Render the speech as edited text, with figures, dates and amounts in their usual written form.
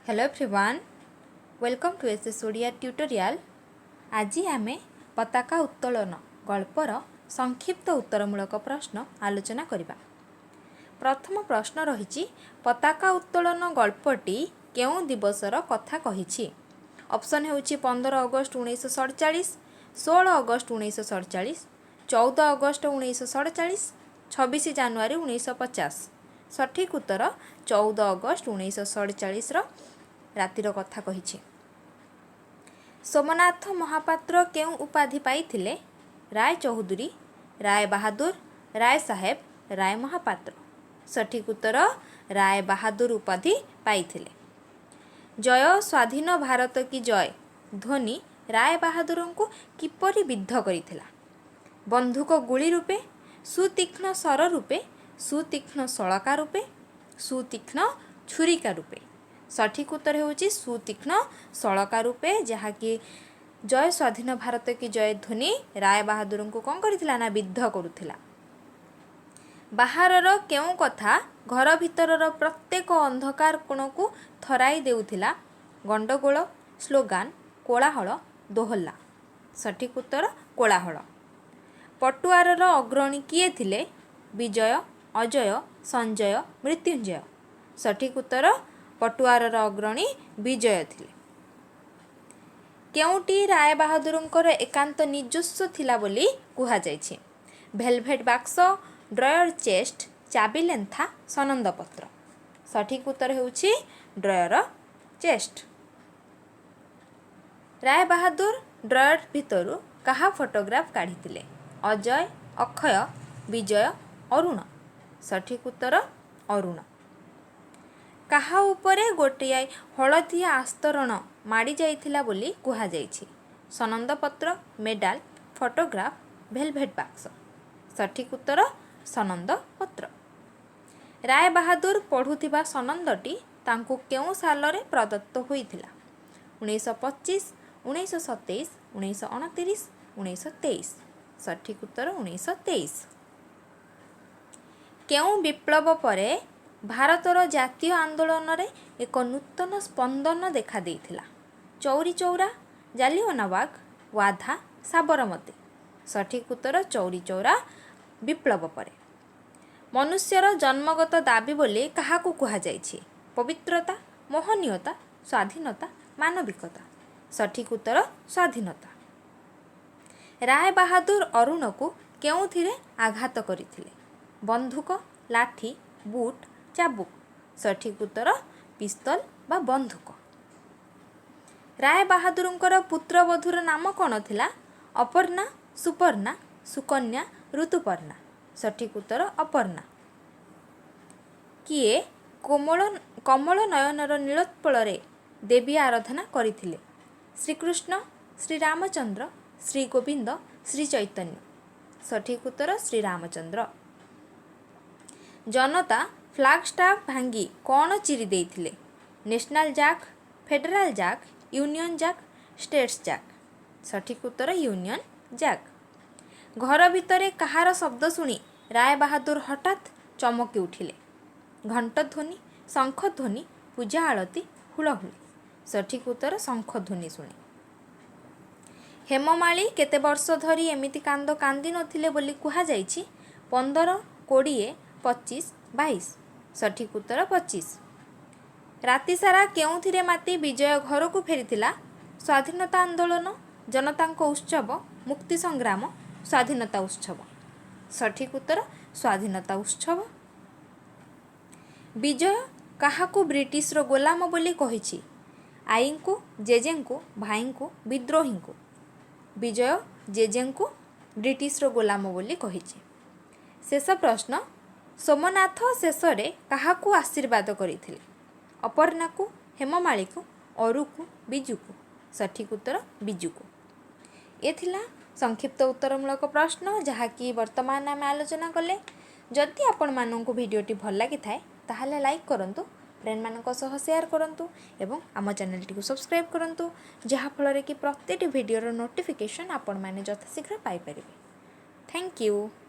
Hello everyone, welcome to SS Odia Tutorial. ଆଜି ଆମେ ପତାକା ଉତ୍ତୋଳନ ଗଳ୍ପର ସଂକ୍ଷିପ୍ତ ଉତ୍ତରମୂଳକ ପ୍ରଶ୍ନ ଆଲୋଚନା କରିବା। ପ୍ରଥମ ପ୍ରଶ୍ନ ରହିଛି, ପତାକା ଉତ୍ତୋଳନ ଗଳ୍ପଟି କେଉଁ ଦିବସର କଥା କହିଛି? ଅପସନ୍ ହେଉଛି 15 ଅଗଷ୍ଟ 1947, 16 ଅଗଷ୍ଟ 1947, 14 ଅଗଷ୍ଟ 1947, 26 ଜାନୁଆରୀ 1950। ସଠିକ୍ ଉତ୍ତର 14 ଅଗଷ୍ଟ 1947ର ରାତିର କଥା କହିଛି। ସୋମନାଥ ମହାପାତ୍ର କେଉଁ ଉପାଧି ପାଇଥିଲେ? ରାୟ ଚୌଧୁରୀ, ରାୟ ବାହାଦୁର, ରାୟ ସାହେବ, ରାୟ ମହାପାତ୍ର। ସଠିକ୍ ଉତ୍ତର ରାୟ ବାହାଦୁର ଉପାଧି ପାଇଥିଲେ। "ଜୟ ସ୍ୱାଧୀନ ଭାରତ କି ଜୟ" ଧ୍ୱନି ରାୟ ବାହାଦୁରଙ୍କୁ କିପରି ବିଦ୍ଧ କରିଥିଲା? ବନ୍ଧୁକ ଗୁଳି ରୂପେ, ସୁତୀକ୍ଷ୍ଣ ଶର ରୂପେ, ସୁତୀକ୍ଷ୍ଣ ଶଳାକା ରୂପେ, ସୁତୀକ୍ଷ୍ଣ ଛୁରିକା ରୂପେ। ସଠିକ୍ ଉତ୍ତର ହେଉଛି ସୁତୀକ୍ଷ୍ଣ ଶଳାକା ରୂପେ, ଯାହାକି "ଜୟ ସ୍ୱାଧୀନ ଭାରତ କି ଜୟ" ଧ୍ୱନି ରାୟ ବାହାଦୁରଙ୍କୁ କ'ଣ କରିଥିଲା ନା ବିଦ୍ଧ କରୁଥିଲା। ବାହାରର କେଉଁ କଥା ଘର ଭିତରର ପ୍ରତ୍ୟେକ ଅନ୍ଧକାର କୋଣକୁ ଥରାଇ ଦେଉଥିଲା? ଗଣ୍ଡଗୋଳ, ସ୍ଲୋଗାନ, କୋଳାହଳ, ଦୋହଲ୍ଲା। ସଠିକ୍ ଉତ୍ତର କୋଳାହଳ। ପଟୁଆରର ଅଗ୍ରଣୀ କିଏ ଥିଲେ? ବିଜୟ, ଅଜୟ, ସଞ୍ଜୟ, ମୃତ୍ୟୁଞ୍ଜୟ। ସଠିକ୍ ଉତ୍ତର ପଟୁଆରର ଅଗ୍ରଣୀ ବିଜୟ ଥିଲେ। କେଉଁଟି ରାୟବାହାଦୁରଙ୍କର ଏକାନ୍ତ ନିଜସ୍ୱ ଥିଲା ବୋଲି କୁହାଯାଇଛି? ଭେଲଭେଟ୍ ବାକ୍ସ, ଡ୍ରୟର ଚେଷ୍ଟ, ଚାବି ଲେନ୍ଥା, ସନନ୍ଦପତ୍ର। ସଠିକ୍ ଉତ୍ତର ହେଉଛି ଡ୍ରୟର ଚେଷ୍ଟ। ରାୟବାହାଦୁର ଡ୍ରୟର ଭିତରୁ କାହା ଫଟୋଗ୍ରାଫ କାଢ଼ିଥିଲେ? ଅଜୟ, ଅକ୍ଷୟ, ବିଜୟ, ଅରୁଣ। ସଠିକ୍ ଉତ୍ତର ଅରୁଣ। କାହା ଉପରେ ଗୋଟିଏ ହଳଦିଆ ଆସ୍ତରଣ ମାଡ଼ି ଯାଇଥିଲା ବୋଲି କୁହାଯାଇଛି? ସନନ୍ଦପତ୍ର, ମେଡାଲ, ଫଟୋଗ୍ରାଫ, ଭେଲଭେଟ୍ ବାକ୍ସ। ସଠିକ୍ ଉତ୍ତର ସନନ୍ଦପତ୍ର। ରାୟବାହାଦୁର ପଢ଼ୁଥିବା ସନନ୍ଦଟି ତାଙ୍କୁ କେଉଁ ସାଲରେ ପ୍ରଦତ୍ତ ହୋଇଥିଲା? 1925, 1927, 1929, 1923। ସଠିକ୍ ଉତ୍ତର 1923। କେଉଁ ବିପ୍ଳବ ପରେ ଭାରତର ଜାତୀୟ ଆନ୍ଦୋଳନରେ ଏକ ନୂତନ ସ୍ପନ୍ଦନ ଦେଖାଦେଇଥିଲା? ଚୌରି ଚୌରା, ଜାଲିଆନାୱାଗ, ୱାଧା, ସାବରମତୀ। ସଠିକ୍ ଉତ୍ତର ଚୌରି ଚୌରା ବିପ୍ଳବ ପରେ। ମନୁଷ୍ୟର ଜନ୍ମଗତ ଦାବି ବୋଲି କାହାକୁ କୁହାଯାଇଛି? ପବିତ୍ରତା, ମହନୀୟତା, ସ୍ୱାଧୀନତା, ମାନବିକତା। ସଠିକ୍ ଉତ୍ତର ସ୍ୱାଧୀନତା। ରାୟବାହାଦୁର ଅରୁଣକୁ କେଉଁଥିରେ ଆଘାତ କରିଥିଲେ? ବନ୍ଧୁକ, ଲାଠି, ବୁଟ୍, ଚାବୁକ। ସଠିକ୍ ଉତ୍ତର ପିସ୍ତଲ ବା ବନ୍ଧୁକ। ରାୟବାହାଦୁରଙ୍କର ପୁତ୍ରବଧୂର ନାମ କ'ଣ ଥିଲା? ଅପର୍ଣ୍ଣା, ସୁପର୍ଣ୍ଣା, ସୁକନ୍ୟା, ଋତୁପର୍ଣ୍ଣା। ସଠିକ୍ ଉତ୍ତର ଅପର୍ଣ୍ଣା। କିଏ କମଳ ନୟନର ନୀଳୋତ୍ପଳରେ ଦେବୀ ଆରାଧନା କରିଥିଲେ? ଶ୍ରୀକୃଷ୍ଣ, ଶ୍ରୀରାମଚନ୍ଦ୍ର, ଶ୍ରୀ ଗୋବିନ୍ଦ, ଶ୍ରୀ ଚୈତନ୍ୟ। ସଠିକ୍ ଉତ୍ତର ଶ୍ରୀରାମଚନ୍ଦ୍ର। ଜନତା ଫ୍ଲାଗ ଷ୍ଟାଫ୍ ଭାଙ୍ଗି କ'ଣ ଚିରି ଦେଇଥିଲେ? National Jack, Federal Jack, Union Jack, States Jack. ସଠିକ୍ ଉତ୍ତର ୟୁନିୟନ୍ ଜ୍ୟାକ୍। ଘର ଭିତରେ କାହାର ଶବ୍ଦ ଶୁଣି ରାୟବାହାଦୁର ହଠାତ୍ ଚମକି ଉଠିଲେ? ଘଣ୍ଟଧ୍ୱନି, ଶଙ୍ଖଧ୍ୱନି, ପୂଜା ଆଳତି, ହୁଳହୁଳି। ସଠିକ୍ ଉତ୍ତର ଶଙ୍ଖଧ୍ୱନି ଶୁଣି। ହେମମାଳୀ କେତେ ବର୍ଷ ଧରି ଏମିତି କାନ୍ଦ କାନ୍ଦି ନଥିଲେ ବୋଲି କୁହାଯାଇଛି? 15, 20, 25, 22। ସଠିକ୍ ଉତ୍ତର 25। ରାତିସାରା କେଉଁଥିରେ ମାତି ବିଜୟ ଘରକୁ ଫେରିଥିଲା? ସ୍ୱାଧୀନତା ଆନ୍ଦୋଳନ, ଜନତାଙ୍କ ଉତ୍ସବ, ମୁକ୍ତି ସଂଗ୍ରାମ, ସ୍ୱାଧୀନତା ଉତ୍ସବ। ସଠିକ୍ ଉତ୍ତର ସ୍ୱାଧୀନତା ଉତ୍ସବ। ବିଜୟ କାହାକୁ ବ୍ରିଟିଶର ଗୋଲାମ ବୋଲି କହିଛି? ଆଈଙ୍କୁ, ଜେଜେଙ୍କୁ, ଭାଇଙ୍କୁ, ବିଦ୍ରୋହୀଙ୍କୁ। ବିଜୟ ଜେଜେଙ୍କୁ ବ୍ରିଟିଶର ଗୋଲାମ ବୋଲି କହିଛି। ଶେଷ ପ୍ରଶ୍ନ, ସୋମନାଥ ଶେଷରେ କାହାକୁ ଆଶୀର୍ବାଦ କରିଥିଲେ? ଅପର୍ଣ୍ଣାକୁ, ହେମମାଳୀକୁ, ଅରୁକୁ, ବିଜୁକୁ। ସଠିକ୍ ଉତ୍ତର ବିଜୁକୁ। ଏ ଥିଲା ସଂକ୍ଷିପ୍ତ ଉତ୍ତରମୂଳକ ପ୍ରଶ୍ନ, ଯାହାକି ବର୍ତ୍ତମାନ ଆମେ ଆଲୋଚନା କଲେ। ଯଦି ଆପଣମାନଙ୍କୁ ଭିଡ଼ିଓଟି ଭଲ ଲାଗିଥାଏ, ତାହେଲେ ଲାଇକ୍ କରନ୍ତୁ, ଫ୍ରେଣ୍ଡମାନଙ୍କ ସହ ସେୟାର କରନ୍ତୁ ଏବଂ ଆମ ଚ୍ୟାନେଲଟିକୁ ସବସ୍କ୍ରାଇବ୍ କରନ୍ତୁ, ଯାହାଫଳରେ କି ପ୍ରତିଟି ଭିଡ଼ିଓର ନୋଟିଫିକେସନ୍ ଆପଣମାନେ ଯଥାଶୀଘ୍ର ପାଇପାରିବେ। Thank you.